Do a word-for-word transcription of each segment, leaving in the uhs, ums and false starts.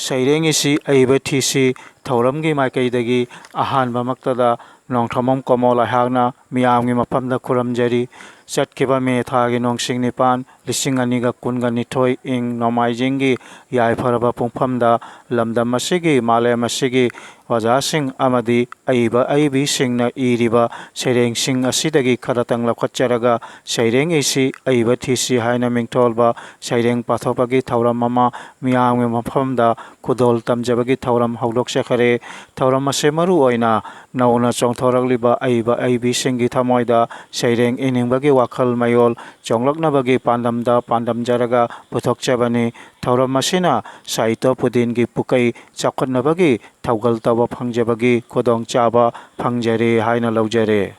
ꯁꯩꯔꯦꯡ ꯏꯁꯤ ꯑꯏꯕ ꯊꯤꯁꯤ ꯊꯧꯔꯝꯒꯤ ꯃꯥꯏꯀꯩꯗꯒꯤ ꯑꯍꯥꯟꯕꯃꯛꯇꯗ ꯅꯣꯡꯊꯣꯝꯕꯝ ꯀꯣꯃꯣꯜ ꯑꯩꯍꯥꯛꯅ ꯃꯤꯌꯥꯝꯒꯤ ꯃꯐꯝꯗ ꯈꯨꯔꯨꯝꯖꯔꯤ꯫ ꯆꯠꯈꯤꯕ ꯃꯦ ꯊꯥꯒꯤ ꯅꯣꯡꯁꯤꯡ ꯅꯤꯄꯥꯟ, ꯂꯤꯁꯤꯡ ꯑꯅꯤꯒ ꯀꯨꯟꯒ ꯅꯤꯊꯣꯏ ꯏꯪ ꯅꯣꯡꯃꯥꯏꯖꯤꯡꯒꯤ ꯌꯥꯏꯐꯔꯕ ꯄꯨꯡꯐꯝꯗ ꯂꯝꯗꯝ ꯑꯁꯤꯒꯤ, ꯃꯥꯂꯦꯝ ꯑꯁꯤꯒꯤ ꯑꯣꯖꯥꯁꯤꯡ ꯑꯃꯗꯤ ꯑꯏꯕ ꯑꯏꯕꯤꯁꯤꯡꯅ ꯏꯔꯤꯕ ꯁꯩꯔꯦꯡꯁꯤꯡ ꯑꯁꯤꯗꯒꯤ ꯈꯔꯇꯪ ꯂꯧꯈꯠꯆꯔꯒ ꯁꯩꯔꯦꯡ ꯏꯁꯤ ꯑꯏꯕ ꯊꯤꯁꯤ ꯍꯥꯏꯅ ꯃꯤꯡꯊꯣꯜꯕ ꯁꯩꯔꯦꯡ ꯄꯥꯊꯣꯛꯄꯒꯤ ꯊꯧꯔꯝ ꯑꯃ ꯃꯤꯌꯥꯝꯒꯤ ꯃꯐꯝꯗ ꯈꯨꯗꯣꯜ ꯇꯝꯖꯕꯒꯤ ꯊꯧꯔꯝ ꯍꯧꯗꯣꯛꯆꯈꯔꯦ꯫ ꯊꯧꯔꯝ ꯑꯁꯤ ꯃꯔꯨ ꯑꯣꯏꯅ ꯅꯧꯅ ꯆꯣꯡꯊꯣꯔꯛꯂꯤꯕ ꯑꯏꯕ ꯑꯏꯕꯤꯁꯤꯡꯒꯤ ꯊꯃꯣꯏꯗ ꯁꯩꯔꯦꯡ ꯏꯅꯤꯡꯕꯒꯤ ꯋꯥꯈꯜ ꯃꯌꯣꯜ ꯆꯣꯡꯂꯛꯅꯕꯒꯤ ꯄꯥꯟꯗꯝꯗ ꯄꯥꯟꯗꯝꯖꯔꯒ ꯄꯨꯊꯣꯛꯆꯕꯅꯤ꯫ ꯊꯧꯔꯝ ꯑꯁꯤꯅ ꯁꯥꯍꯤꯇ꯭ꯌ ꯄꯨꯗꯤꯟꯒꯤ ꯄꯨꯀꯩ ꯆꯥꯎꯈꯠꯅꯕꯒꯤ ꯊꯧꯒꯜ ꯇꯧꯕ ꯐꯪꯖꯕꯒꯤ ꯈꯨꯗꯣꯡꯆꯥꯕ ꯐꯪꯖꯔꯦ ꯍꯥꯏꯅ ꯂꯧꯖꯔꯦ꯫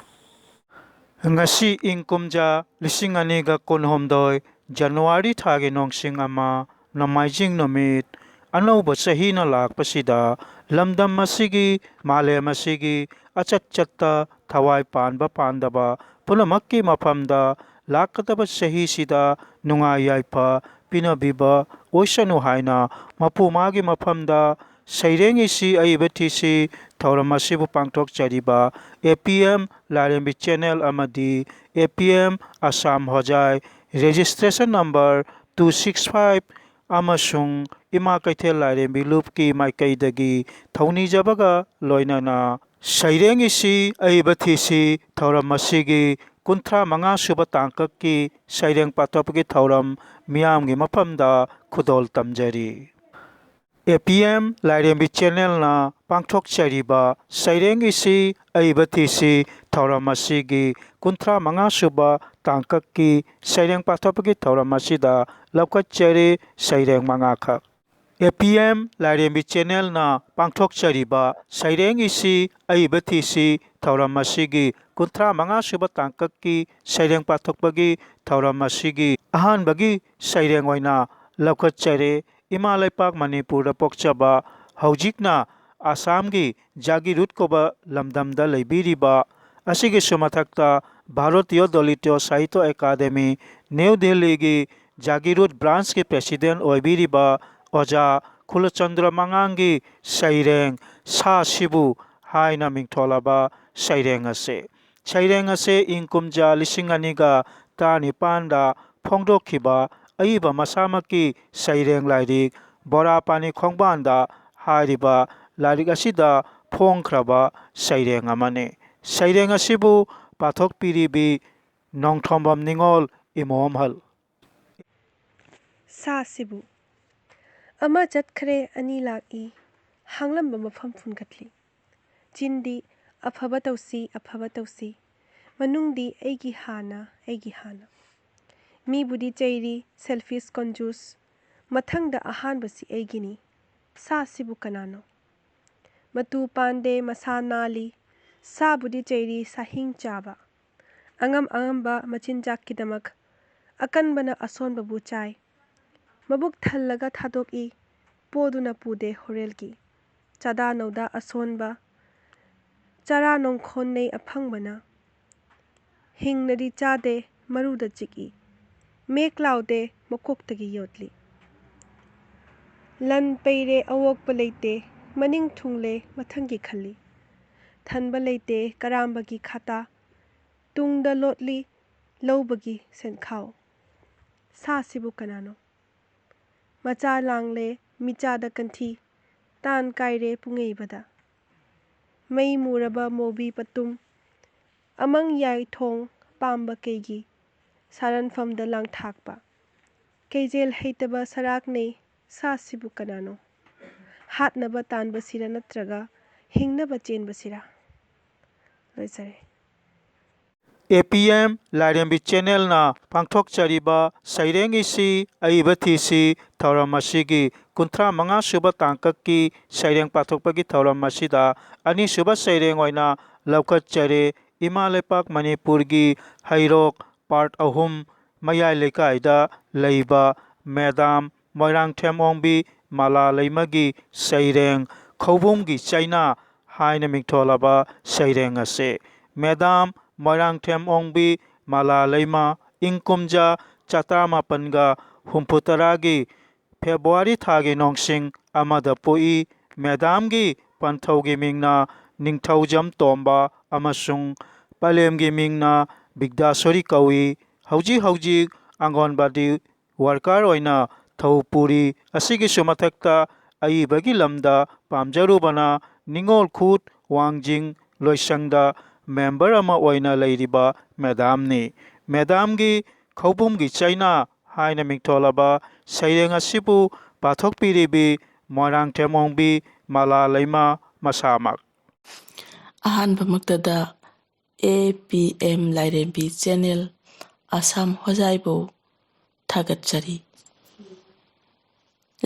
ꯉꯁꯤ ꯏꯪ ꯀꯨꯝꯖꯥ ꯂꯤꯁꯤꯡ ꯑꯅꯤꯒ ꯀꯨꯟꯍꯨꯝꯗꯣꯏ ꯖꯅꯋꯥꯔꯤ ꯊꯥꯒꯤ ꯅꯣꯡꯁꯤꯡ ꯑꯃ, ꯅꯣꯡꯃꯥꯏꯖꯤꯡ ꯅꯨꯃꯤꯠ, ꯑꯅꯧꯕ ꯆꯍꯤꯅ ꯂꯥꯛꯄꯁꯤꯗ ꯂꯝꯗꯝ ꯑꯁꯤꯒꯤ, ꯃꯥꯂꯦꯝ ꯑꯁꯤꯒꯤ ꯑꯆꯠ ꯆꯠꯇ ꯊꯋꯥꯏ ꯄꯥꯟꯕ ꯄꯥꯟꯗꯕ ꯄꯨꯝꯅꯃꯛꯀꯤ ꯃꯐꯝꯗ ꯂꯥꯛꯀꯗꯕ ꯆꯍꯤꯁꯤꯗ ꯅꯨꯡꯉꯥꯏ ꯌꯥꯏꯐ ꯄꯤꯅꯕꯤꯕ ꯑꯣꯏꯁꯅꯨ ꯍꯥꯏꯅ ꯃꯄꯨ ꯃꯥꯒꯤ ꯃꯐꯝꯗ ꯁꯩꯔꯦꯡ ꯏꯁꯤ ꯑꯏꯕ ꯊꯤꯁꯤ ꯊꯧꯔꯝ ꯑꯁꯤꯕꯨ ꯄꯥꯡꯊꯣꯛꯆꯔꯤꯕ ꯑꯦ ꯄꯤ ꯑꯦꯝ ꯂꯥꯏꯔꯦꯝꯕꯤ ꯆꯦꯅꯦꯜ ꯑꯃꯗꯤ A P M Assam Hojai registration number two six five ꯑꯃꯁꯨꯡ ꯏꯃꯥ ꯀꯩꯊꯦꯜ ꯂꯥꯏꯔꯦꯝꯕꯤ ꯂꯨꯞꯀꯤ ꯃꯥꯏꯀꯩꯗꯒꯤ ꯊꯧꯅꯤꯖꯕꯒ ꯂꯣꯏꯅꯅ ꯁꯩꯔꯦꯡ ꯏꯁꯤ ꯑꯏꯕ ꯊꯤꯁꯤ ꯊꯧꯔꯝ ꯑꯁꯤꯒꯤ ꯀꯨꯟꯊ꯭ꯔꯥ ꯃꯉꯥ ꯁꯨꯕ ꯇꯥꯡꯀꯛꯀꯤ ꯁꯩꯔꯦꯡ ꯄꯥꯊꯣꯛꯄꯒꯤ ꯊꯧꯔꯝ ꯃꯤꯌꯥꯝꯒꯤ ꯃꯐꯝꯗ ꯈꯨꯗꯣꯜ ꯇꯝꯖꯔꯤ꯫ ꯑꯦ ꯄꯤ ꯑꯦꯝ ꯂꯥꯏꯔꯦꯝꯕꯤ ꯆꯦꯅꯦꯜꯅ ꯄꯥꯡꯊꯣꯛꯆꯔꯤꯕ ꯁꯩꯔꯦꯡ ꯏꯁꯤ ꯑꯏꯕ ꯊꯤꯁꯤ ꯊꯧꯔꯝ ꯑꯁꯤꯒꯤ ꯀꯨꯟꯊ꯭ꯔꯥ ꯃꯉꯥ ꯁꯨꯕ ꯇꯥꯡꯀꯛꯀꯤ ꯁꯩꯔꯦꯡ ꯄꯥꯊꯣꯛꯄꯒꯤ ꯊꯧꯔꯝ ꯑꯁꯤꯗ ꯂꯧꯈꯠꯆꯔꯤ ꯁꯩꯔꯦꯡ ꯃꯉꯥꯈꯛ꯫ ꯑꯦ ꯄꯤ ꯑꯦꯝ ꯂꯥꯏꯔꯦꯝꯕꯤ ꯆꯦꯅꯦꯜꯅ ꯄꯥꯡꯊꯣꯛꯆꯔꯤꯕ ꯁꯩꯔꯦꯡ ꯏꯁꯤ ꯑꯏꯕ ꯊꯤꯁꯤ ꯊꯧꯔꯝ ꯑꯁꯤꯒꯤ ꯀꯨꯟꯊ꯭ꯔꯥ ꯃꯉꯥ ꯁꯨꯕ ꯇꯥꯡꯀꯛꯀꯤ ꯁꯩꯔꯦꯡ ꯄꯥꯊꯣꯛꯄꯒꯤ ꯊꯧꯔꯝ ꯑꯁꯤꯒꯤ ꯑꯍꯥꯟꯕꯒꯤ ꯁꯩꯔꯦꯡ ꯑꯣꯏꯅ ꯂꯧꯈꯠꯆꯔꯦ꯫ ꯏꯃꯥ ꯂꯩꯄꯥꯛ ꯃꯅꯤꯄꯨꯔꯗ ꯄꯣꯛꯆꯕ, ꯍꯧꯖꯤꯛꯅ ꯑꯁꯥꯝꯒꯤ ꯖꯥꯒꯤꯔꯨꯠ ꯀꯧꯕ ꯂꯝꯗꯝꯗ ꯂꯩꯕꯤꯔꯤꯕ, ꯑꯁꯤꯒꯤꯁꯨ ꯃꯊꯛꯇ ꯚꯥꯔꯇꯤꯌ ꯗꯂꯤꯇ ꯁꯥꯍꯤꯇ꯭ꯌ ꯑꯦꯀꯥꯗꯦꯃꯤ, ꯅ꯭ꯌꯨ ꯗꯤꯜꯂꯤꯒꯤ ꯖꯥꯒꯤꯔꯨꯠ ꯕ꯭ꯔꯥꯟꯁꯀꯤ ꯄ꯭ꯔꯦꯁꯤꯗꯦꯟ ꯑꯣꯏꯕꯤꯔꯤꯕ ꯑꯣꯖꯥ ꯈꯨꯂꯆꯟꯗ꯭ꯔ ꯃꯉꯥꯡꯒꯤ ꯁꯩꯔꯦꯡ ꯁꯥꯁꯤꯕꯨ ꯍꯥꯏꯅ ꯃꯤꯡꯊꯣꯜꯂꯕ ꯁꯩꯔꯦꯡ ꯑꯁꯤ꯫ ꯁꯩꯔꯦꯡ ꯑꯁꯤ ꯏꯪ ꯀꯨꯝꯖꯥ ꯂꯤꯁꯤꯡ ꯑꯅꯤꯒ ꯇꯔꯥꯅꯤꯄꯥꯟꯗ ꯐꯣꯡꯗꯣꯛꯈꯤꯕ ꯑꯏꯕ ꯃꯁꯥꯃꯛꯀꯤ ꯁꯩꯔꯦꯡ ꯂꯥꯏꯔꯤꯛ ꯕꯣꯔꯥ ꯄꯥꯅꯤ ꯈꯣꯡꯕꯥꯟꯗ ꯍꯥꯏꯔꯤꯕ ꯂꯥꯏꯔꯤꯛ ꯑꯁꯤꯗ ꯐꯣꯡꯈ꯭ꯔꯕ ꯁꯩꯔꯦꯡ ꯑꯃꯅꯤ꯫ ꯁꯩꯔꯦꯡ ꯑꯁꯤꯕꯨ ꯄꯥꯊꯣꯛꯄꯤꯔꯤꯕꯤ ꯅꯣꯡꯊꯣꯝꯕꯝ ꯅꯤꯉꯣꯜ ꯏꯃꯣꯝꯍꯜ꯫ ꯁꯥꯁꯤꯕꯨ꯫ ꯑꯃ ꯆꯠꯈ꯭ꯔꯦ, ꯑꯅꯤ ꯂꯥꯛꯏ, ꯍꯥꯡꯂꯝꯕ ꯃꯐꯝ ꯐꯨꯟꯒꯠꯂꯤ꯫ ꯆꯤꯟꯗꯤ "ꯑꯐꯕ ꯇꯧꯁꯤ, ꯑꯐꯕ ꯇꯧꯁꯤ", ꯃꯅꯨꯡꯗꯤ "ꯑꯩꯒꯤ ꯍꯥꯟꯅ, ꯑꯩꯒꯤ ꯍꯥꯟꯅ"꯫ ꯃꯤꯕꯨꯗꯤ ꯆꯩꯔꯤ, "selfish conjuice", ꯃꯊꯪꯗ ꯑꯍꯥꯟꯕꯁꯤ ꯑꯩꯒꯤꯅꯤ꯫ ꯁꯥꯁꯤꯕꯨ ꯀꯅꯥꯅꯣ? ꯃꯇꯨ ꯄꯥꯟꯗꯦ, ꯃꯁꯥ ꯅꯥꯜꯂꯤ꯫ ꯁꯥꯕꯨꯗꯤ ꯆꯩꯔꯤ, ꯁꯥꯍꯤꯡ ꯆꯥꯕ꯫ ꯑꯉꯝ ꯑꯉꯝꯕ ꯃꯆꯤꯟꯖꯥꯛꯀꯤꯗꯃꯛ ꯑꯀꯟꯕꯅ ꯑꯁꯣꯟꯕꯕꯨ ꯆꯥꯏ꯫ ꯃꯕꯨꯛ ꯊꯜꯂꯒ ꯊꯥꯗꯣꯛꯏ, ꯄꯣꯗꯨꯅ ꯄꯨꯗꯦ ꯍꯣꯔꯦꯜꯒꯤ꯫ ꯆꯥꯗꯥ ꯅꯧꯗꯥ ꯑꯁꯣꯟꯕ, ꯆꯔꯥ ꯅꯣꯡꯈꯣꯟ ꯅꯩ ꯑꯐꯪꯕꯅ꯫ ꯍꯤꯡꯅꯗꯤ ꯆꯥꯗꯦ, ꯃꯔꯨꯗ ꯆꯤꯛꯏ꯫ ꯃꯦꯛ ꯂꯥꯎꯗꯦ, ꯃꯀꯣꯛꯇꯒꯤ ꯌꯣꯠꯂꯤ꯫ ꯂꯟ ꯄꯩꯔꯦ, ꯑꯋꯣꯛꯄ ꯂꯩꯇꯦ, ꯃꯅꯤꯡ ꯊꯨꯡꯂꯦ, ꯃꯊꯪꯒꯤ ꯈꯜꯂꯤ꯫ ꯊꯟꯕ ꯂꯩꯇꯦ, ꯀꯔꯥꯝꯕꯒꯤ ꯈꯥꯇꯥ, ꯇꯨꯡꯗ ꯂꯣꯠꯂꯤ, ꯂꯧꯕꯒꯤ ꯁꯦꯟꯈꯥꯎ꯫ ꯁꯥꯁꯤꯕꯨ ꯀꯅꯥꯅꯣ? ꯃꯆꯥ ꯂꯥꯡꯂꯦ, ꯃꯤꯆꯥꯗ ꯀꯟꯊꯤ, ꯇꯥꯟ ꯀꯥꯏꯔꯦ ꯄꯨꯡꯉꯩꯕꯗ꯫ ꯃꯩ ꯃꯨꯔꯕ ꯃꯣꯕꯤ ꯄꯇꯨꯝ, ꯑꯃꯪ ꯌꯥꯏꯊꯣꯡ ꯄꯥꯝꯕ ꯀꯩꯒꯤ? ꯁꯥꯔꯟꯐꯝꯗ ꯂꯥꯡꯊꯥꯛꯄ꯫ ꯀꯩꯖꯦꯜ ꯍꯩꯇꯕ ꯁꯔꯥꯛꯅꯩ, ꯁꯥꯁꯤꯕꯨ ꯀꯅꯥꯅꯣ? ꯍꯥꯠꯅꯕ ꯇꯥꯟꯕꯁꯤꯔ ꯅꯠꯇ꯭ꯔꯒ ꯍꯤꯡꯅꯕ ꯆꯦꯟꯕꯁꯤꯔ? ꯂꯣꯏꯖꯔꯦ꯫ ꯑꯦ ꯄꯤ ꯑꯦꯝ ꯂꯥꯏꯔꯦꯝꯕꯤ ꯆꯦꯅꯦꯜꯅ ꯄꯥꯡꯊꯣꯛꯆꯔꯤꯕ ꯁꯩꯔꯦꯡ ꯏꯁꯤ ꯑꯏꯕ ꯊꯤꯁꯤ ꯊꯧꯔꯝ ꯑꯁꯤꯒꯤ ꯀꯨꯟꯊ꯭ꯔꯥ ꯃꯉꯥ ꯁꯨꯕ ꯇꯥꯡꯀꯛꯀꯤ ꯁꯩꯔꯦꯡ ꯄꯥꯊꯣꯛꯄꯒꯤ ꯊꯧꯔꯝ ꯑꯁꯤꯗ ꯑꯅꯤꯁꯨꯕ ꯁꯩꯔꯦꯡ ꯑꯣꯏꯅ ꯂꯧꯈꯠꯆꯔꯦ꯫ ꯏꯃꯥ ꯂꯩꯄꯥꯛ ꯃꯅꯤꯄꯨꯔꯒꯤ ꯍꯩꯔꯣꯛ ꯄꯥꯔꯠ ꯑꯍꯨꯝ, ꯃꯌꯥꯏ ꯂꯩꯀꯥꯏꯗ ꯂꯩꯕ ꯃꯦꯗꯥꯝ ꯃꯣꯏꯔꯥꯡꯊꯦꯝ ꯑꯣꯡꯕꯤ ꯃꯂꯥ ꯂꯩꯃꯒꯤ ꯁꯩꯔꯦꯡ ꯈꯧꯕꯨꯝꯒꯤ ꯆꯩꯅꯥ ꯍꯥꯏꯅ ꯃꯤꯡꯊꯣꯜꯂꯕ ꯁꯩꯔꯦꯡ ꯑꯁꯤ꯫ ꯃꯦꯗꯥꯝ ꯃꯣꯏꯔꯥꯡꯊꯦꯝ ꯑꯣꯡꯕꯤ ꯃꯂꯥ ꯂꯩꯃ ꯏꯪ ꯀꯨꯝꯖꯥ ꯆꯥꯇ꯭ꯔꯥ ꯃꯥꯄꯟꯒ ꯍꯨꯝꯐꯨ ꯇꯔꯥꯒꯤ ꯐꯦꯕ꯭ꯔꯨꯋꯥꯔꯤ ꯊꯥꯒꯤ ꯅꯣꯡꯁꯤꯡ ꯑꯃꯗ ꯄꯣꯛꯏ꯫ ꯃꯦꯗꯥꯝꯒꯤ ꯄꯟꯊꯧꯒꯤ ꯃꯤꯡꯅ ꯅꯤꯡꯊꯧꯖꯝ ꯇꯣꯝꯕ ꯑꯃꯁꯨꯡ ꯄꯂꯦꯝꯒꯤ ꯃꯤꯡꯅ ꯕꯤꯗ꯭ꯌꯥꯁꯣꯔꯤ ꯀꯧꯏ꯫ ꯍꯧꯖꯤꯛ ꯍꯧꯖꯤꯛ ꯑꯪꯒꯟꯕꯥꯗꯤ ꯋꯥꯔꯀꯔ ꯑꯣꯏꯅ ꯊꯧ ꯄꯨꯔꯤ꯫ ꯑꯁꯤꯒꯤꯁꯨ ꯃꯊꯛꯇ ꯑꯏꯕꯒꯤ ꯂꯝꯗ ꯄꯥꯝꯖꯔꯨꯕꯅ ꯅꯤꯉꯣꯜ ꯈꯨꯠ ꯋꯥꯡꯖꯤꯡ ꯂꯣꯏꯁꯪꯗ ꯃꯦꯝꯕꯔ ꯑꯃ ꯑꯣꯏꯅ ꯂꯩꯔꯤꯕ ꯃꯦꯗꯥꯝꯅꯤ꯫ ꯃꯦꯗꯥꯝꯒꯤ ꯈꯧꯕꯨꯝꯒꯤ ꯆꯩꯅꯥ ꯍꯥꯏꯅ ꯃꯤꯡꯊꯣꯜꯂꯕ ꯁꯩꯔꯦꯡ ꯑꯁꯤꯕꯨ ꯄꯥꯊꯣꯛꯄꯤꯔꯤꯕꯤ ꯃꯣꯏꯔꯥꯡꯊꯦꯝ ꯑꯣꯡꯕꯤ ꯃꯂꯥ ꯂꯩꯃ ꯃꯁꯥꯃꯛ꯫ ꯑꯍꯥꯟꯕꯃꯛꯇꯗ ꯑꯦ P M Lairembi channel Assam ꯍꯣꯖꯥꯏꯕꯨ ꯊꯥꯒꯠꯆꯔꯤ꯫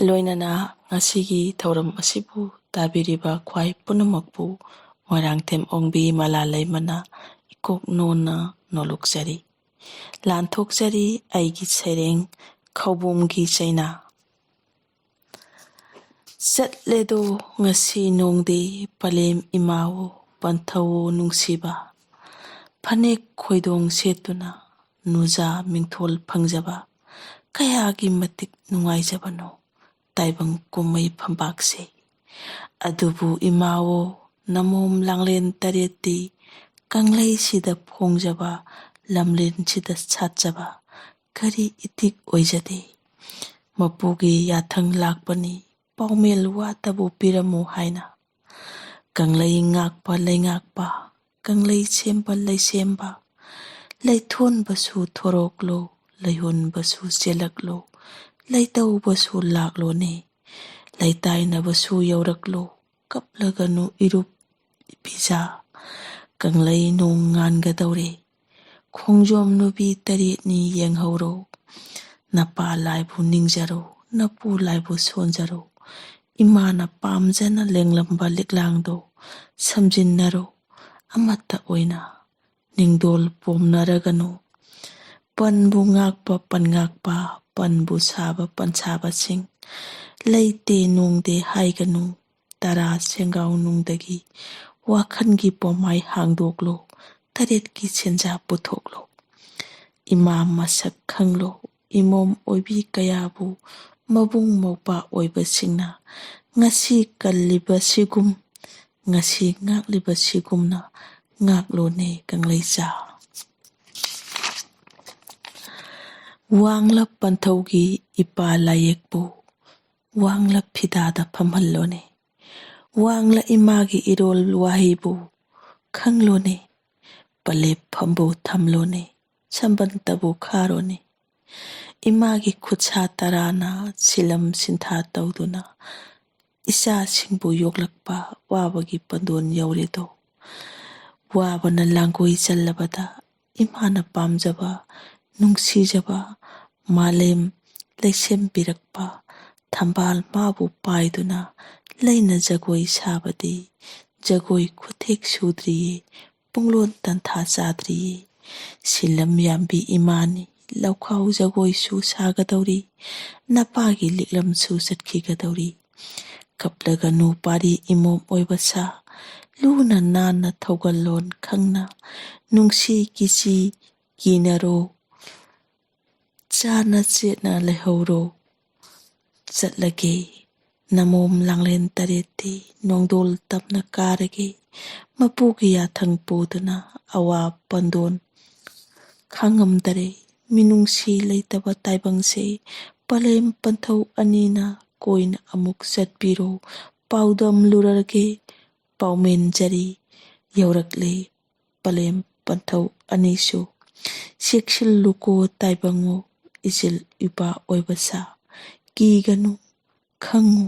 ꯂꯣꯏꯅꯅ ꯉꯁꯤꯒꯤ ꯊꯧꯔꯝ ꯑꯁꯤꯕꯨ ꯇꯥꯕꯤꯔꯤꯕ ꯈ꯭ꯋꯥꯏ ꯄꯨꯝꯅꯃꯛꯄꯨ ꯃꯣꯏꯔꯥꯡꯊꯦꯝ ꯑꯣꯡꯕꯤ ꯃꯂꯥ ꯂꯩꯃꯅ ꯏꯀꯣꯛ ꯅꯣꯟꯅ ꯅꯣꯂꯨꯛꯆꯔꯤ꯫ ꯂꯥꯟꯊꯣꯛꯆꯔꯤ ꯑꯩꯒꯤ ꯁꯩꯔꯦꯡ ꯈꯧꯕꯨꯝꯒꯤ ꯆꯩꯅꯥ꯫ ꯆꯠꯂꯦꯗꯣ ꯉꯁꯤ ꯅꯣꯡꯗꯤ ꯄꯂꯦꯝ ꯏꯃꯥꯋꯣ ꯄꯟꯊꯧꯋꯣ ꯅꯨꯡꯁꯤꯕ꯫ ꯐꯅꯦꯛ ꯈꯣꯏꯗꯣꯡ ꯁꯦꯠꯇꯨꯅ ꯅꯨꯖꯥ ꯃꯤꯡꯊꯣꯜ ꯐꯪꯖꯕ ꯀꯌꯥꯒꯤ ꯃꯇꯤꯛ ꯅꯨꯡꯉꯥꯏꯖꯕꯅꯣ ꯇꯥꯏꯕꯪ ꯀꯨꯝꯃꯩ ꯐꯝꯕꯥꯛꯁꯦ꯫ ꯑꯗꯨꯕꯨ ꯏꯃꯥꯋꯣ ꯅꯃꯣꯝ ꯂꯥꯡꯂꯦꯟ ꯇꯔꯦꯠꯇꯤ ꯀꯪꯂꯩꯁꯤꯗ ꯐꯣꯡꯖꯕ ꯂꯝꯂꯦꯟꯁꯤꯗ ꯁꯥꯠꯆꯕ ꯀꯔꯤ ꯏꯇꯤꯛ ꯑꯣꯏꯖꯗꯦ꯫ ꯃꯄꯨꯒꯤ ꯌꯥꯊꯪ ꯂꯥꯛꯄꯅꯤ ꯄꯥꯎꯃꯦꯜ ꯋꯥꯇꯕꯨ ꯄꯤꯔꯝꯃꯨ ꯍꯥꯏꯅ꯫ ꯀꯪꯂꯩ ꯉꯥꯛꯄ ꯂꯩꯉꯥꯛꯄ ꯀꯪꯂꯩ ꯁꯦꯝꯕ ꯂꯩꯁꯦꯝꯕ ꯂꯩꯊꯣꯟꯕꯁꯨ ꯊꯣꯔꯛꯂꯣ ꯂꯩꯍꯣꯟꯕꯁꯨ ꯆꯦꯜꯂꯛꯂꯣ ꯂꯩꯇꯧꯕꯁꯨ ꯂꯥꯛꯂꯣꯅꯦ ꯂꯩꯇꯥꯏꯅꯕꯁꯨ ꯌꯧꯔꯛꯂꯣ ꯀꯞꯂꯒꯅꯨ ꯏꯔꯨꯞ ꯏꯕꯤꯖꯥ꯫ ꯀꯪꯂꯩ ꯅꯣꯡ ꯉꯥꯟꯒꯗꯧꯔꯦ ꯈꯣꯡꯖꯣꯝ ꯅꯨꯄꯤ ꯇꯔꯦꯠꯅꯤ ꯌꯦꯡꯍꯧꯔꯣ꯫ ꯅꯄꯥ ꯂꯥꯏꯕꯨ ꯅꯤꯡꯖꯔꯣ ꯅꯄꯨ ꯂꯥꯏꯕꯨ ꯁꯣꯟꯖꯔꯣ꯫ ꯏꯃꯥꯅ ꯄꯥꯝꯖꯅ ꯂꯦꯡꯂꯝꯕ ꯂꯤꯛꯂꯥꯡꯗꯣ ꯁꯝꯖꯤꯟꯅꯔꯣ ꯑꯃꯠꯇ ꯑꯣꯏꯅ ꯅꯤꯡꯗꯣꯜ ꯄꯣꯝꯅꯔꯒꯅꯨ꯫ ꯄꯟꯕꯨ ꯉꯥꯛꯄ ꯄꯟꯉꯥꯛꯄ ꯄꯟꯕꯨ ꯁꯥꯕ ꯄꯟꯁꯥꯕꯁꯤꯡ ꯂꯩꯇꯦ ꯅꯣꯡꯗꯦ ꯍꯥꯏꯒꯅꯨ꯫ ꯇꯔꯥ ꯁꯦꯡꯒꯥꯎ ꯅꯨꯡꯗꯒꯤ ꯋꯥꯈꯜꯒꯤ ꯄꯣꯝꯃꯥꯏ ꯍꯥꯡꯗꯣꯛꯂꯣ ꯇꯔꯦꯠꯀꯤ ꯁꯦꯟꯖꯥ ꯄꯨꯊꯣꯛꯂꯣ꯫ ꯏꯃꯥ ꯃꯁꯛ ꯈꯪꯂꯣ ꯏꯃꯣꯝ ꯑꯣꯏꯕꯤ ꯀꯌꯥꯕꯨ ꯃꯕꯨꯡ ꯃꯧꯄ꯭ꯋꯥ ꯑꯣꯏꯕꯁꯤꯡꯅ ꯉꯁꯤ ꯀꯜꯂꯤꯕꯁꯤꯒꯨꯝ, ꯉꯁꯤ ꯉꯥꯛꯂꯤꯕꯁꯤꯒꯨꯝꯅ ꯉꯥꯛꯂꯣꯅꯦ ꯀꯪꯂꯩꯆꯥ꯫ ꯋꯥꯡꯂꯞ ꯄꯟꯊꯧꯒꯤ ꯏꯄꯥ ꯂꯥꯏꯌꯦꯛꯄꯨ ꯋꯥꯡꯂꯞ ꯐꯤꯗꯥꯗ ꯐꯝꯍꯜꯂꯣꯅꯦ꯫ ꯋꯥꯡꯂ ꯏꯃꯥꯒꯤ ꯏꯔꯣꯜ ꯋꯥꯍꯩꯕꯨ ꯈꯪꯂꯣꯅꯦ꯫ ꯄꯂꯦꯞ ꯐꯝꯕꯨ ꯊꯝꯂꯣꯅꯦ꯫ ꯁꯝꯕꯟꯇꯕꯨ ꯈꯥꯔꯣꯅꯦ꯫ ꯏꯃꯥꯒꯤ ꯈꯨꯠꯁꯥ ꯇꯔꯥꯅ ꯁꯤꯂꯝ ꯁꯤꯟꯊꯥ ꯇꯧꯗꯨꯅ ꯏꯆꯥꯁꯤꯡꯕꯨ ꯌꯣꯛꯂꯛꯄ ꯋꯥꯕꯒꯤ ꯄꯟꯗꯣꯟ ꯌꯧꯔꯦꯗꯣ꯫ ꯋꯥꯕꯅ ꯂꯥꯡꯒꯣꯏ ꯆꯜꯂꯕꯗ ꯏꯃꯥꯅ ꯄꯥꯝꯖꯕ, ꯅꯨꯡꯁꯤꯖꯕ, ꯃꯥꯂꯦꯝ ꯂꯩꯁꯦꯝꯕꯤꯔꯛꯄ ꯊꯝꯕꯥꯜ ꯃꯥꯕꯨ ꯄꯥꯏꯗꯨꯅ ꯂꯩꯅ ꯖꯒꯣꯏ ꯁꯥꯕꯗꯤ ꯖꯒꯣꯏ ꯈꯨꯊꯦꯛ ꯁꯨꯗ꯭ꯔꯤꯌꯦ, ꯄꯨꯡꯂꯣꯟ ꯇꯟꯊꯥ ꯆꯥꯗ꯭ꯔꯤꯌꯦ꯫ ꯁꯤꯂꯝ ꯌꯥꯝꯕꯤ ꯏꯃꯥꯅꯤ ꯂꯧꯈꯥꯎ ꯖꯒꯣꯏꯁꯨ ꯁꯥꯒꯗꯧꯔꯤ꯫ ꯅꯄꯥꯒꯤ ꯂꯤꯛꯂꯝꯁꯨ ꯆꯠꯈꯤꯒꯗꯧꯔꯤ꯫ ꯀꯞꯂꯒꯅꯨ ꯄꯥꯔꯤ ꯏꯃꯣꯝ ꯑꯣꯏꯕ ꯁꯥ, ꯂꯨꯅ ꯅꯥꯟꯅ ꯊꯧꯒꯜꯂꯣꯟ ꯈꯪꯅ ꯅꯨꯡꯁꯤ ꯀꯤꯁꯤ ꯀꯤꯅꯔꯣ꯫ ꯆꯥꯅ ꯆꯦꯠꯅ ꯂꯩꯍꯧꯔꯣ꯫ ꯆꯠꯂꯒꯦ꯫ ꯅꯃꯣꯝ ꯂꯥꯡꯂꯦꯟ ꯇꯔꯦꯠꯇꯤ ꯅꯣꯡꯗꯣꯜ ꯇꯞꯅ ꯀꯥꯔꯒꯦ꯫ ꯃꯄꯨꯒꯤ ꯌꯥꯊꯪ ꯄꯨꯗꯨꯅ ꯑꯋꯥ ꯄꯟꯗꯣꯟ ꯈꯥꯡꯉꯝꯗꯔꯦ꯫ ꯃꯤꯅꯨꯡꯁꯤ ꯂꯩꯇꯕ ꯇꯥꯏꯕꯪꯁꯦ ꯄꯂꯦꯝ ꯄꯟꯊꯧ ꯑꯅꯤꯅ ꯀꯣꯏꯅ ꯑꯃꯨꯛ ꯆꯠꯄꯤꯔꯣ꯫ ꯄꯥꯎꯗꯝꯂꯨꯔꯒꯦ꯫ ꯄꯥꯎꯃꯦꯟꯖꯔꯤ꯫ ꯌꯧꯔꯛꯂꯦ ꯄꯂꯦꯝ ꯄꯟꯊꯧ ꯑꯅꯤꯁꯨ꯫ ꯆꯦꯛꯁꯤꯜꯂꯨꯀꯣ ꯇꯥꯏꯕꯪꯉꯣ, ꯏꯆꯤꯜ ꯏꯄꯥ ꯑꯣꯏꯕ ꯁꯥ꯫ ꯀꯤꯒꯅꯨ, ꯈꯪꯉꯨ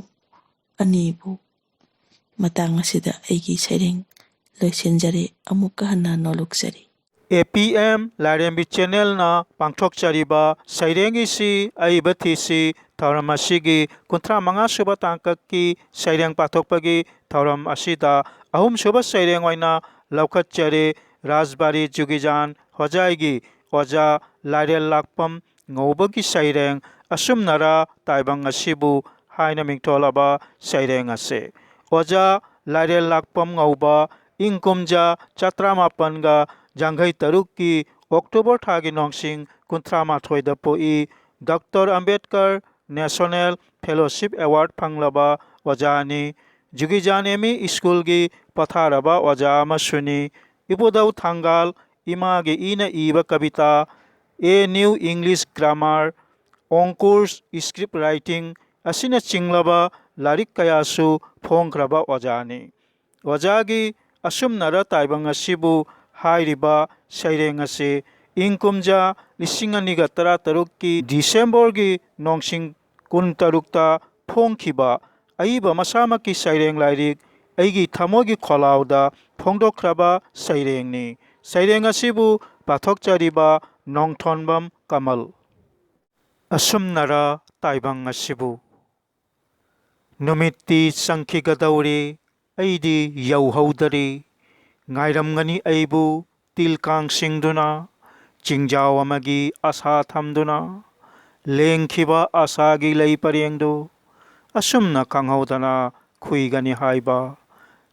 ꯑꯅꯤꯕꯨ꯫ ꯃꯇꯥꯡ ꯑꯁꯤꯗ ꯑꯩꯒꯤ ꯁꯩꯔꯦꯡ ꯂꯣꯏꯁꯤꯟꯖꯔꯦ꯫ ꯑꯃꯨꯛꯀ ꯍꯟꯅ ꯅꯣꯂꯨꯛꯆꯔꯤ꯫ ꯑꯦ ꯄꯤ ꯑꯦꯝ ꯂꯥꯏꯔꯦꯝꯕꯤ ꯆꯦꯅꯦꯜꯅ ꯄꯥꯡꯊꯣꯛꯆꯔꯤꯕ ꯁꯩꯔꯦꯡ ꯏꯁꯤ ꯑꯏꯕ ꯊꯤꯁꯤ ꯊꯧꯔꯝ ꯑꯁꯤꯒꯤ ꯀꯨꯟꯊ꯭ꯔꯥ ꯃꯉꯥ ꯁꯨꯕ ꯇꯥꯡꯀꯛꯀꯤ ꯁꯩꯔꯦꯡ ꯄꯥꯊꯣꯛꯄꯒꯤ ꯊꯧꯔꯝ ꯑꯁꯤꯗ ꯑꯍꯨꯝꯁꯨꯕ ꯁꯩꯔꯦꯡ ꯑꯣꯏꯅ ꯂꯧꯈꯠꯆꯔꯦ ꯔꯥꯖꯕꯥꯔꯤ ꯖꯨꯒꯤꯖꯥꯟ ꯍꯣꯖꯥꯏꯒꯤ ꯑꯣꯖꯥ ꯂꯥꯏꯔꯦꯜ ꯂꯥꯛꯄꯝ ꯉꯧꯕꯒꯤ ꯁꯩꯔꯦꯡ ꯑꯁꯨꯝꯅꯔꯥ ꯇꯥꯏꯕꯪ ꯑꯁꯤꯕꯨ ꯍꯥꯏꯅ ꯃꯤꯡꯊꯣꯜꯂꯕ ꯁꯩꯔꯦꯡ ꯑꯁꯤ꯫ ꯑꯣꯖꯥ ꯂꯥꯏꯔꯦꯜ ꯂꯥꯛꯄꯝ ꯉꯧꯕ ꯏꯪ ꯀꯨꯝꯖꯥ ꯆꯥꯇ꯭ꯔꯥ ꯃꯥꯄꯟꯒ ꯌꯥꯡꯈꯩ ꯇꯔꯨꯛꯀꯤ ꯑꯣꯛꯇꯣꯕꯔ ꯊꯥꯒꯤ ꯅꯣꯡꯁꯤꯡ ꯀꯨꯟꯊ꯭ꯔꯥ ꯃꯥꯊꯣꯏꯗ ꯄꯣꯛꯏ꯫ Doctor Ambedkar National Fellowship Award ꯐꯪꯂꯕ ꯑꯣꯖꯥꯅꯤ꯫ ꯖꯨꯒꯤꯖꯥꯟ ꯑꯦꯝ ꯏ ꯁ꯭ꯀꯨꯜꯒꯤ ꯄꯊꯥꯔꯕ ꯑꯣꯖꯥ ꯑꯃꯁꯨꯅꯤ꯫ ꯏꯕꯨꯙꯧ ꯊꯥꯡꯒꯥꯜ ꯏꯃꯥꯒꯤ ꯏꯅ ꯏꯕ ꯀꯕꯤꯇꯥ, A New English Grammar, ꯑꯣꯡꯀꯨꯔꯁ, Script Writing ꯑꯁꯤꯅꯆꯤꯡꯂꯕ ꯂꯥꯏꯔꯤꯛ ꯀꯌꯥꯁꯨ ꯐꯣꯡꯈ꯭ꯔꯕ ꯑꯣꯖꯥꯅꯤ꯫ ꯑꯣꯖꯥꯒꯤ ꯑꯁꯨꯝꯅꯔ ꯇꯥꯏꯕꯪ ꯑꯁꯤꯕꯨ ꯍꯥꯏꯔꯤꯕ ꯁꯩꯔꯦꯡ ꯑꯁꯤ ꯏꯪ ꯀꯨꯝꯖꯥ ꯂꯤꯁꯤꯡ ꯑꯅꯤꯒ ꯇꯔꯥꯇꯔꯨꯛꯀꯤ ꯗꯤꯁꯦꯝꯕꯔꯒꯤ ꯅꯣꯡꯁꯤꯡ ꯀꯨꯟꯇꯔꯨꯛꯇ ꯐꯣꯡꯈꯤꯕ ꯑꯏꯕ ꯃꯁꯥꯃꯛꯀꯤ ꯁꯩꯔꯦꯡ ꯂꯥꯏꯔꯤꯛ ꯑꯩꯒꯤ ꯊꯃꯣꯏꯒꯤ ꯈꯣꯜꯂꯥꯎꯗ ꯐꯣꯡꯗꯣꯛꯈ꯭ꯔꯕ ꯁꯩꯔꯦꯡꯅꯤ꯫ ꯁꯩꯔꯦꯡ ꯑꯁꯤꯕꯨ ꯄꯥꯊꯣꯛꯆꯔꯤꯕ ꯅꯣꯡꯊꯣꯟꯕꯝ ꯀꯃꯜ꯫ ꯑꯁꯨꯝꯅꯔ ꯇꯥꯏꯕꯪ ꯑꯁꯤꯕꯨ꯫ ꯅꯨꯃꯤꯠꯇꯤ ꯆꯪꯈꯤꯒꯗꯧꯔꯦ, ꯑꯩꯗꯤ ꯌꯧꯍꯧꯗꯔꯦ꯫ ꯉꯥꯏꯔꯝꯒꯅꯤ ꯑꯩꯕꯨ ꯇꯤꯜ ꯀꯥꯡ ꯁꯤꯡꯗꯨꯅ, ꯆꯤꯡꯖꯥꯎ ꯑꯃꯒꯤ ꯑꯁꯥ ꯊꯝꯗꯨꯅ꯫ ꯂꯦꯡꯈꯤꯕ ꯑꯁꯥꯒꯤ ꯂꯩ ꯄꯔꯦꯡꯗꯨ ꯑꯁꯨꯝꯅ ꯈꯪꯍꯧꯗꯅ ꯈꯨꯏꯒꯅꯤ ꯍꯥꯏꯕ꯫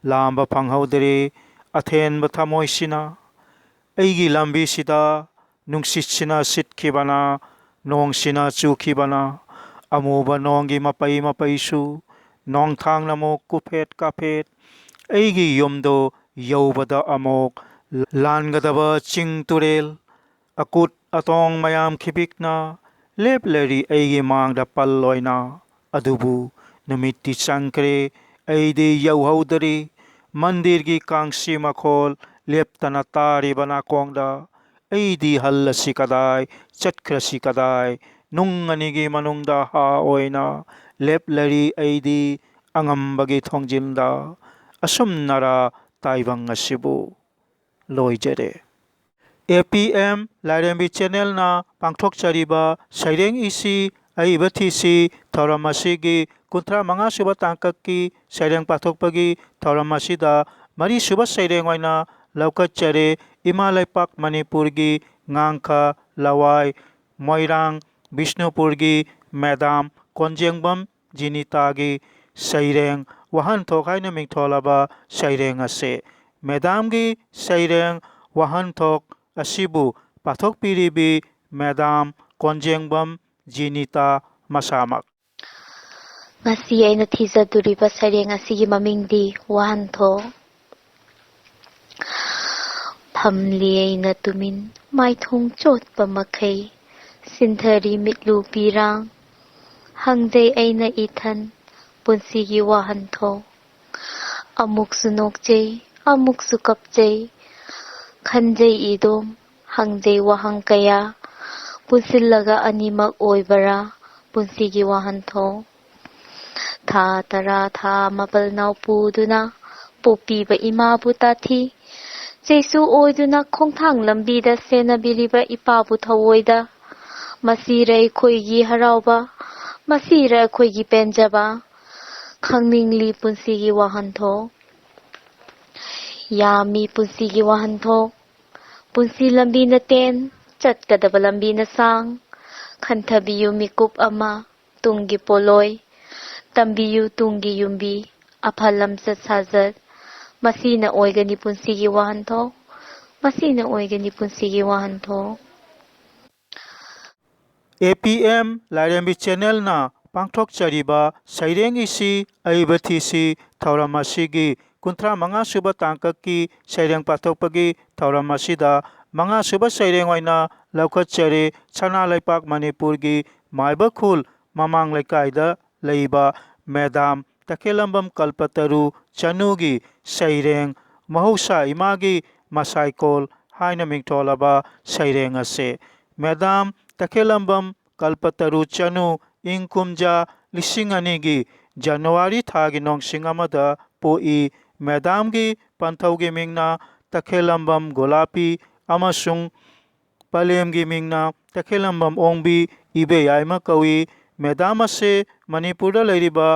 ꯂꯥꯝꯕ ꯐꯪꯍꯧꯗꯔꯦ ꯑꯊꯦꯟꯕ ꯊꯃꯣꯏꯁꯤꯅ꯫ ꯑꯩꯒꯤ ꯂꯝꯕꯤꯁꯤꯗ ꯅꯨꯡꯁꯤꯠꯁꯤꯅ ꯁꯤꯠꯈꯤꯕꯅ, ꯅꯣꯡꯁꯤꯅ ꯆꯨꯈꯤꯕꯅ, ꯑꯃꯨꯕ ꯅꯣꯡꯒꯤ ꯃꯄꯩ ꯃꯄꯩꯁꯨ ꯅꯣꯡꯊꯥꯡꯅ ꯑꯃꯨꯛ ꯀꯨꯐꯦꯠ ꯀꯥꯐꯦꯠ꯫ ꯑꯩꯒꯤ ꯌꯨꯝꯗꯣ ꯌꯧꯕꯗ ꯑꯃꯨꯛ ꯂꯥꯟꯒꯗꯕ ꯆꯤꯡ ꯇꯨꯔꯦꯜ, ꯑꯀꯨꯠ ꯑꯇꯣꯡ ꯃꯌꯥꯝ ꯈꯤꯕꯤꯛꯅ ꯂꯦꯞꯂꯔꯤ ꯑꯩꯒꯤ ꯃꯥꯡꯗ ꯄꯜ ꯑꯣꯏꯅ꯫ ꯑꯗꯨꯕꯨ ꯅꯨꯃꯤꯠꯇꯤ ꯆꯪꯈ꯭ꯔꯦ, ꯑꯩꯗꯤ ꯌꯧꯍꯧꯗꯔꯤ꯫ ꯃꯟꯗꯤꯔꯒꯤ ꯀꯥꯡꯁꯤ ꯃꯈꯣꯜ ꯂꯦꯞꯇꯅ ꯇꯥꯔꯤꯕ ꯅꯥꯀꯣꯡꯗ ꯑꯩꯗꯤ ꯍꯜꯂꯁꯤ ꯀꯗꯥꯏ, ꯆꯠꯈ꯭ꯔꯁꯤ ꯀꯗꯥꯏ? ꯅꯨꯡ ꯑꯅꯤꯒꯤ ꯃꯅꯨꯡꯗ ꯍꯥ ꯑꯣꯏꯅ ꯂꯦꯞꯂꯔꯤ ꯑꯩꯗꯤ ꯑꯉꯝꯕꯒꯤ ꯊꯣꯡꯖꯤꯟꯗ꯫ ꯑꯁꯨꯝꯅꯔ ꯇꯥꯏꯕꯪ ꯑꯁꯤꯕꯨ꯫ ꯂꯣꯏꯖꯔꯦ꯫ ꯑꯦ ꯄꯤ ꯑꯦꯝ ꯂꯥꯏꯔꯦꯝꯕꯤ ꯆꯦꯅꯦꯜꯅ ꯄꯥꯡꯊꯣꯛꯆꯔꯤꯕ ꯁꯩꯔꯦꯡ ꯏꯁꯤ ꯑꯏꯕ ꯊꯤꯁꯤ ꯊꯧꯔꯝ ꯑꯁꯤꯒꯤ ꯀꯨꯟꯊ꯭ꯔꯥ ꯃꯉꯥ ꯁꯨꯕ ꯇꯥꯡꯀꯛꯀꯤ ꯁꯩꯔꯦꯡ ꯄꯥꯊꯣꯛꯄꯒꯤ ꯊꯧꯔꯝ ꯑꯁꯤꯗ ꯃꯔꯤ ꯁꯨꯕ ꯁꯩꯔꯦꯡ ꯑꯣꯏꯅ ꯂꯧꯈꯠꯆꯔꯦ꯫ ꯏꯃꯥ ꯂꯩꯄꯥꯛ ꯃꯅꯤꯄꯨꯔꯒꯤ ꯉꯥꯡꯈ ꯂꯋꯥꯏ ꯃꯣꯏꯔꯥꯡ ꯕꯤꯁꯅꯨꯄꯨꯔꯒꯤ ꯃꯦꯗꯥꯝ ꯀꯣꯟꯖꯦꯡꯕꯝ ꯖꯤꯅꯤꯇꯥꯒꯤ ꯁꯩꯔꯦꯡ ꯋꯥꯍꯟꯊꯣꯛ ꯍꯥꯏꯅ ꯃꯤꯡꯊꯣꯜꯂꯕ ꯁꯩꯔꯦꯡ ꯑꯁꯤ꯫ ꯃꯦꯗꯥꯝꯒꯤ ꯁꯩꯔꯦꯡ ꯋꯥꯍꯟꯊꯣꯛ ꯑꯁꯤꯕꯨ ꯄꯥꯊꯣꯛꯄꯤꯔꯤꯕꯤ ꯃꯦꯗꯥꯝ ꯀꯣꯟꯖꯦꯡꯕꯝ ꯖꯤꯅꯤꯇꯥ ꯃꯁꯥꯃꯛ꯫ ꯉꯁꯤ ꯑꯩꯅ ꯊꯤꯖꯗꯣꯔꯤꯕ ꯁꯩꯔꯦꯡ ꯑꯁꯤꯒꯤ ꯃꯃꯤꯡꯗꯤ ꯋꯥꯍꯟꯊꯣꯛ꯫ ꯐꯝꯂꯤ ꯑꯩꯅ ꯇꯨꯃꯤꯟ ꯃꯥꯏꯊꯣꯡ ꯆꯣꯠꯄ ꯃꯈꯩ, ꯁꯤꯟꯊꯔꯤ ꯃꯤꯠꯂꯨ ꯄꯤꯔꯥꯡ, ꯍꯪꯖꯩ ꯑꯩꯅ ꯏꯊꯟ ꯄꯨꯟꯁꯤꯒꯤ ꯋꯥꯍꯟꯊꯣꯛ꯫ ꯑꯃꯨꯛꯁꯨ ꯅꯣꯛꯆꯩ, ꯑꯃꯨꯛꯁꯨ ꯀꯞꯆꯩ, ꯈꯟꯖꯩ ꯏꯗꯣꯝ, ꯍꯪꯖꯩ ꯋꯥꯍꯪ ꯀꯌꯥ, ꯄꯨꯟꯁꯤꯜꯂꯒ ꯑꯅꯤꯃꯛ ꯑꯣꯏꯕꯔꯥ ꯄꯨꯟꯁꯤꯒꯤ ꯋꯥꯍꯟꯊꯣꯛ? ꯊꯥ ꯇꯔꯥ ꯊꯥ ꯃꯥꯄꯜ ꯅꯥꯎꯄꯨꯗꯨꯅ ꯄꯣꯛꯄꯤꯕ ꯏꯃꯥꯕꯨ ꯇꯥꯊꯤ꯫ ꯆꯩꯁꯨ ꯑꯣꯏꯗꯨꯅ ꯈꯣꯡꯊꯥꯡ ꯂꯝꯕꯤꯗ ꯁꯦꯟꯅꯕꯤꯔꯤꯕ ꯏꯄꯥꯕꯨ ꯊꯑꯣꯏꯗ꯫ ꯃꯁꯤꯔ ꯑꯩꯈꯣꯏꯒꯤ ꯍꯔꯥꯎꯕ, ꯃꯁꯤꯔ ꯑꯩꯈꯣꯏꯒꯤ ꯄꯦꯟꯖꯕ? ꯈꯪꯅꯤꯡꯂꯤ ꯄꯨꯟꯁꯤꯒꯤ ꯋꯥꯍꯟꯊꯣꯛ꯫ ꯌꯥꯝꯃꯤ ꯄꯨꯟꯁꯤꯒꯤ ꯋꯥꯍꯟꯊꯣꯛ꯫ ꯄꯨꯟꯁꯤ ꯂꯝꯕꯤꯅ ꯇꯦꯟ, ꯆꯠꯀꯗꯕ ꯂꯝꯕꯤꯅ ꯁꯥꯡ꯫ ꯈꯟꯊꯕꯤꯌꯨ ꯃꯤꯀꯨꯞ ꯑꯃ, ꯇꯨꯡꯒꯤ ꯄꯣꯠꯂꯣꯏ꯫ ꯇꯝꯕꯤꯌꯨ ꯇꯨꯡꯒꯤ ꯌꯨꯝꯕꯤ, ꯑꯐ ꯂꯝꯆꯠ ꯁꯥꯖꯠ꯫ ꯃꯁꯤꯅ ꯑꯣꯏꯒꯅꯤ ꯄꯨꯟꯁꯤꯒꯤ ꯋꯥꯍꯟꯊꯣꯛ꯫ ꯃꯁꯤꯅ ꯑꯣꯏꯒꯅꯤ ꯄꯨꯟꯁꯤꯒꯤ ꯋꯥꯍꯟꯊꯣꯛ꯫ ꯑꯦ ꯄꯤ ꯑꯦꯝ ꯂꯥꯏꯔꯦꯝꯕꯤ ꯆꯦꯅꯦꯜꯅ ꯄꯥꯡꯊꯣꯛꯆꯔꯤꯕ ꯁꯩꯔꯦꯡ ꯏꯁꯤ ꯑꯏꯕ ꯊꯤꯁꯤ ꯊꯧꯔꯝ ꯑꯁꯤꯒꯤ ꯀꯨꯟꯊ꯭ꯔꯥ ꯃꯉꯥ ꯁꯨꯕ ꯇꯥꯡꯀꯛꯀꯤ ꯁꯩꯔꯦꯡ ꯄꯥꯊꯣꯛꯄꯒꯤ ꯊꯧꯔꯝ ꯑꯁꯤꯗ ꯃꯉꯥ ꯁꯨꯕ ꯁꯩꯔꯦꯡ ꯑꯣꯏꯅ ꯂꯧꯈꯠꯆꯔꯤ꯫ ꯁꯅꯥ ꯂꯩꯄꯥꯛ ꯃꯅꯤꯄꯨꯔꯒꯤ ꯃꯥꯏꯕ ꯈꯨꯜ ꯃꯃꯥꯡ ꯂꯩꯀꯥꯏꯗ ꯂꯩꯕ ꯃꯦꯗꯥꯝ ꯇꯈꯦꯂꯝꯕꯝ ꯀꯜꯄꯇꯔꯨ ꯆꯅꯨꯒꯤ ꯁꯩꯔꯦꯡ ꯃꯍꯧꯁꯥ ꯏꯃꯥꯒꯤ ꯃꯁꯥꯏꯀꯣꯜ ꯍꯥꯏꯅ ꯃꯤꯡꯊꯣꯜꯂꯕ ꯁꯩꯔꯦꯡ ꯑꯁꯤ꯫ ꯃꯦꯗꯥꯝ ꯇꯈꯦꯂꯝꯕꯝ ꯀꯜꯄꯇꯔꯨ ꯆꯅꯨ ꯏꯪ ꯀꯨꯝꯖꯥ ꯂꯤꯁꯤꯡ ꯑꯅꯤꯒꯤ ꯖꯅꯋꯥꯔꯤ ꯊꯥꯒꯤ ꯅꯣꯡꯁꯤꯡ ꯑꯃꯗ ꯄꯣꯛꯏ꯫ ꯃꯦꯗꯥꯝꯒꯤ ꯄꯟꯊꯧꯒꯤ ꯃꯤꯡꯅ ꯇꯈꯦꯂꯝꯕꯝ ꯒꯣꯂꯥꯄꯤ ꯑꯃꯁꯨꯡ ꯄꯂꯦꯝꯒꯤ ꯃꯤꯡꯅ ꯇꯈꯦꯂꯝꯕꯝ ꯑꯣꯡꯕꯤ ꯏꯕꯦꯌꯥꯏꯃ ꯀꯧꯏ꯫ ꯃꯦꯗꯥꯝ ꯑꯁꯦ ꯃꯅꯤꯄꯨꯔꯗ ꯂꯩꯔꯤꯕ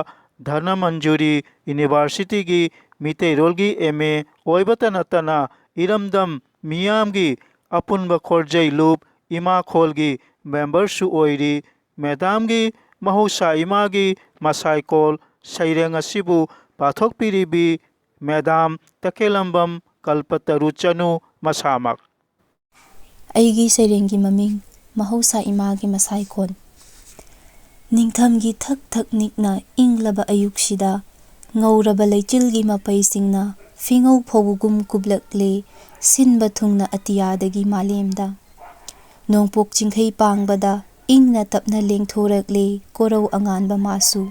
ꯙꯅꯃꯟꯖꯨꯔꯤ ꯌꯨꯅꯤꯚꯔꯁꯤꯇꯤꯒꯤ ꯃꯤꯇꯩꯔꯣꯜꯒꯤ ꯑꯦꯝ ꯑꯦ ꯑꯣꯏꯕꯇ ꯅꯠꯇꯅ ꯏꯔꯝꯗꯝ ꯃꯤꯌꯥꯝꯒꯤ ꯑꯄꯨꯟꯕ ꯈꯣꯔꯖꯩ ꯂꯨꯞ ꯏꯃꯥꯈꯣꯜꯒꯤ ꯃꯦꯝꯕꯔꯁꯨ ꯑꯣꯏꯔꯤ꯫ ꯃꯦꯗꯥꯝꯒꯤ ꯃꯍꯧꯁꯥ ꯏꯃꯥꯒꯤ ꯃꯁꯥꯏꯀꯣꯜ ꯁꯩꯔꯦꯡ ꯑꯁꯤꯕꯨ ꯄꯥꯊꯣꯛꯄꯤꯔꯤꯕꯤ ꯃꯦꯗꯥꯝ ꯇꯈꯦꯂꯝꯕꯝ ꯀꯜꯄꯇꯔꯨ ꯆꯅꯨ ꯃꯁꯥꯃꯛ꯫ ꯑꯩꯒꯤ ꯁꯩꯔꯦꯡꯒꯤ ꯃꯃꯤꯡ ꯃꯍꯧꯁꯥ ꯏꯃꯥꯒꯤ ꯃꯁꯥꯏꯀꯣꯟ꯫ ꯅꯤꯡꯊꯝꯒꯤ ꯊꯛ ꯊꯛ ꯅꯤꯛꯅ ꯏꯪꯂꯕ ꯑꯌꯨꯛꯁꯤꯗ ꯉꯧꯔꯕ ꯂꯩꯆꯤꯜꯒꯤ ꯃꯄꯩꯁꯤꯡꯅ ꯐꯤꯉꯧ ꯐꯧꯕꯒꯨꯝ ꯀꯨꯞꯂꯛꯂꯦ ꯁꯤꯟꯕ ꯊꯨꯡꯅ ꯑꯇꯤꯌꯥꯗꯒꯤ ꯃꯥꯂꯦꯝꯗ꯫ ꯅꯣꯡꯄꯣꯛ ꯆꯤꯡꯈꯩ ꯄꯥꯡꯕꯗ ꯏꯪꯅ ꯇꯞꯅ ꯂꯦꯡꯊꯣꯔꯛꯂꯦ ꯀꯣꯔꯧ ꯑꯉꯥꯟꯕ ꯃꯥꯁꯨ꯫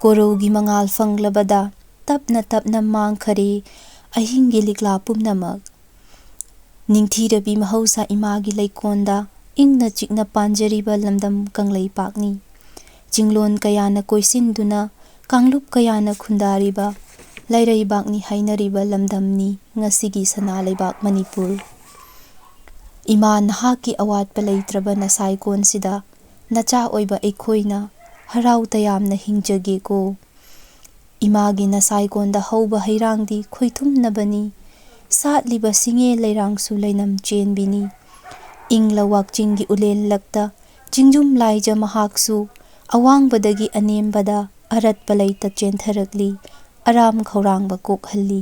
ꯀꯣꯔꯧꯒꯤ ꯃꯉꯥꯜ ꯐꯪꯂꯕꯗ ꯇꯞꯅ ꯇꯞꯅ ꯃꯥꯡꯈꯔꯦ ꯑꯍꯤꯡꯒꯤ ꯂꯤꯛꯂꯥ ꯄꯨꯝꯅꯃꯛ꯫ ꯅꯤꯡꯊꯤꯔꯕꯤ ꯃꯍꯧꯁꯥ ꯏꯃꯥꯒꯤ ꯂꯩꯀꯣꯟꯗ ꯏꯪꯅ ꯆꯤꯛꯅ ꯄꯥꯟꯖꯔꯤꯕ ꯂꯝꯗꯝ ꯀꯪꯂꯩꯄꯥꯛꯅꯤ꯫ ꯆꯤꯡꯂꯣꯟ ꯀꯌꯥꯅ ꯀꯣꯏꯁꯤꯟꯗꯨꯅ ꯀꯥꯡꯂꯨꯞ ꯀꯌꯥꯅ ꯈꯨꯟꯗꯥꯔꯤꯕ ꯂꯩꯔꯩꯕꯥꯛꯅꯤ ꯍꯥꯏꯅꯔꯤꯕ ꯂꯝꯗꯝꯅꯤ ꯉꯁꯤꯒꯤ ꯁꯅꯥ ꯂꯩꯕꯥꯛ ꯃꯅꯤꯄꯨꯔ꯫ ꯏꯃꯥ, ꯅꯍꯥꯛꯀꯤ ꯑꯋꯥꯠꯄ ꯂꯩꯇ꯭ꯔꯕ ꯅꯁꯥꯏꯀꯣꯟꯁꯤꯗ ꯅꯆꯥ ꯑꯣꯏꯕ ꯑꯩꯈꯣꯏꯅ ꯍꯔꯥꯎ ꯇꯌꯥꯝꯅ ꯍꯤꯡꯖꯒꯦꯀꯣ꯫ ꯏꯃꯥꯒꯤ ꯅꯁꯥꯏꯀꯣꯟꯗ ꯍꯧꯕ ꯍꯩꯔꯥꯡꯗꯤ ꯈꯣꯏꯊꯨꯝꯅꯕꯅꯤ꯫ ꯁꯥꯠꯂꯤꯕ ꯁꯤꯡꯉꯦ ꯂꯩꯔꯥꯡꯁꯨ ꯂꯩꯅꯝ ꯆꯦꯟꯕꯤꯅꯤ꯫ ꯏꯪꯂ ꯋꯥꯛꯆꯤꯡꯒꯤ ꯎꯂꯦꯜꯂꯛꯇ ꯆꯤꯡꯖꯨꯝ ꯂꯥꯏꯖ ꯃꯍꯥꯛꯁꯨ ꯑꯋꯥꯡꯕꯗꯒꯤ ꯑꯅꯦꯝꯕꯗ ꯑꯔꯠꯄ ꯂꯩꯇ ꯆꯦꯟꯊꯔꯛꯂꯤ, ꯑꯔꯥꯝ ꯈꯧꯔꯥꯡꯕ ꯀꯣꯛꯍꯜꯂꯤ꯫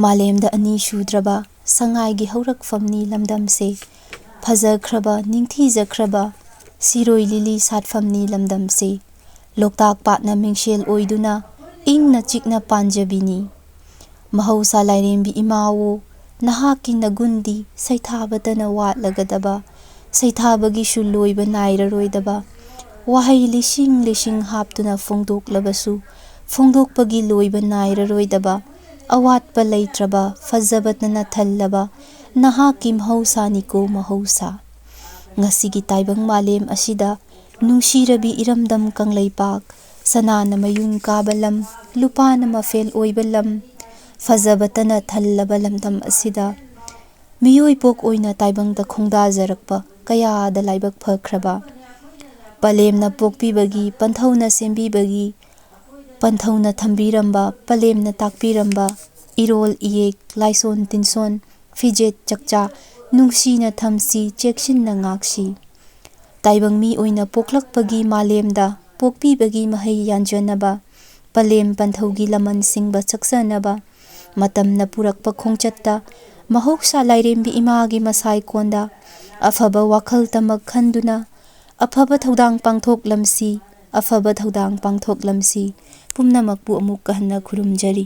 ꯃꯥꯂꯦꯝꯗ ꯑꯅꯤ ꯁꯨꯗ꯭ꯔꯕ ꯁꯉꯥꯏꯒꯤ ꯍꯧꯔꯛꯐꯝꯅꯤ ꯂꯝꯗꯝꯁꯦ꯫ ꯐꯖꯈ꯭ꯔꯕ, ꯅꯤꯡꯊꯤꯖꯈ꯭ꯔꯕ ꯁꯤꯔꯣꯏ ꯂꯤꯂꯤ ꯁꯥꯠꯐꯝꯅꯤ ꯂꯝꯗꯝꯁꯦ꯫ ꯂꯣꯛꯇꯥꯛ ꯄꯥꯠꯅ ꯃꯤꯡꯁꯦꯜ ꯑꯣꯏꯗꯨꯅ ꯏꯪꯅ ꯆꯤꯛꯅ ꯄꯥꯟꯖꯕꯤꯅꯤ꯫ ꯃꯍꯧꯁꯥ ꯂꯥꯏꯔꯦꯝꯕꯤ ꯏꯃꯥꯋꯣ, ꯅꯍꯥꯛꯀꯤ ꯅꯒꯨꯟꯗꯤ ꯁꯩꯊꯥꯕꯇꯅ ꯋꯥꯠꯂꯒꯗꯕ, ꯁꯩꯊꯥꯕꯒꯤꯁꯨ ꯂꯣꯏꯕ ꯅꯥꯏꯔꯔꯣꯏꯗꯕ, ꯋꯥꯍꯩ ꯂꯤꯁꯤꯡ ꯂꯤꯁꯤꯡ ꯍꯥꯞꯇꯨꯅ ꯐꯣꯡꯗꯣꯛꯂꯕꯁꯨ ꯐꯣꯡꯗꯣꯛꯄꯒꯤ ꯂꯣꯏꯕ ꯅꯥꯏꯔꯔꯣꯏꯗꯕ, ꯑꯋꯥꯠꯄ ꯂꯩꯇ꯭ꯔꯕ, ꯐꯖꯕꯇꯅ ꯊꯜꯂꯕ ꯅꯍꯥꯛꯀꯤ ꯃꯍꯧꯁꯥꯅꯤꯀꯣ ꯃꯍꯧꯁꯥ꯫ ꯉꯁꯤꯒꯤ ꯇꯥꯏꯕꯪ ꯃꯥꯂꯦꯝ ꯑꯁꯤꯗ ꯅꯨꯡꯁꯤꯔꯕꯤ ꯏꯔꯝꯗꯝ ꯀꯪꯂꯩꯄꯥꯛ, ꯁꯅꯥꯅ ꯃꯌꯨꯡ ꯀꯥꯕ ꯂꯝ, ꯂꯨꯄꯥꯅ ꯃꯐꯦꯜ ꯑꯣꯏꯕ ꯂꯝ, ꯐꯖꯕꯇꯅ ꯊꯜꯂꯕ ꯂꯝꯗꯝ ꯑꯁꯤꯗ ꯃꯤꯑꯣꯏ ꯄꯣꯛ ꯑꯣꯏꯅ ꯇꯥꯏꯕꯪꯗ ꯈꯣꯡꯗꯥꯖꯔꯛꯄ ꯀꯌꯥꯗ ꯂꯥꯏꯕꯛ ꯐꯈ꯭ꯔꯕ, ꯄꯂꯦꯝꯅ ꯄꯣꯛꯄꯤꯕꯒꯤ, ꯄꯟꯊꯧꯅ ꯁꯦꯝꯕꯤꯕꯒꯤ, ꯄꯟꯊꯧꯅ ꯊꯝꯕꯤꯔꯝꯕ, ꯄꯂꯦꯝꯅ ꯇꯥꯛꯄꯤꯔꯝꯕ ꯏꯔꯣꯜ ꯏꯌꯦꯛ, ꯂꯥꯏꯁꯣꯟ ꯇꯤꯟꯁꯣꯟ, ꯐꯤꯖꯦꯠ ꯆꯛꯆꯥ ꯅꯨꯡꯁꯤꯅ ꯊꯝꯁꯤ, ꯆꯦꯛꯁꯤꯟꯅ ꯉꯥꯛꯁꯤ꯫ ꯇꯥꯏꯕꯪ ꯃꯤ ꯑꯣꯏꯅ ꯄꯣꯛꯂꯛꯄꯒꯤ ꯃꯥꯂꯦꯝꯗ ꯄꯣꯛꯄꯤꯕꯒꯤ ꯃꯍꯩ ꯌꯥꯟꯖꯅꯕ, ꯄꯂꯦꯝ ꯄꯟꯊꯧꯒꯤ ꯂꯃꯟ ꯁꯤꯡꯕ ꯁꯛꯆꯅꯕ, ꯃꯇꯝꯅ ꯄꯨꯔꯛꯄ ꯈꯣꯡꯆꯠꯇ ꯃꯍꯧꯁꯥ ꯂꯥꯏꯔꯦꯝꯕꯤ ꯏꯃꯥꯒꯤ ꯃꯁꯥꯏꯀꯣꯟꯗ ꯑꯐꯕ ꯋꯥꯈꯜ ꯇꯃꯛ ꯈꯟꯗꯨꯅ ꯑꯐꯕ ꯊꯧꯗꯥꯡ ꯄꯥꯡꯊꯣꯛꯂꯝꯁꯤ꯫ ꯑꯐꯕ ꯊꯧꯗꯥꯡ ꯄꯥꯡꯊꯣꯛꯂꯝꯁꯤ꯫ ꯄꯨꯝꯅꯃꯛꯄꯨ ꯑꯃꯨꯛꯀ ꯍꯟꯅ ꯈꯨꯔꯨꯝꯖꯔꯤ꯫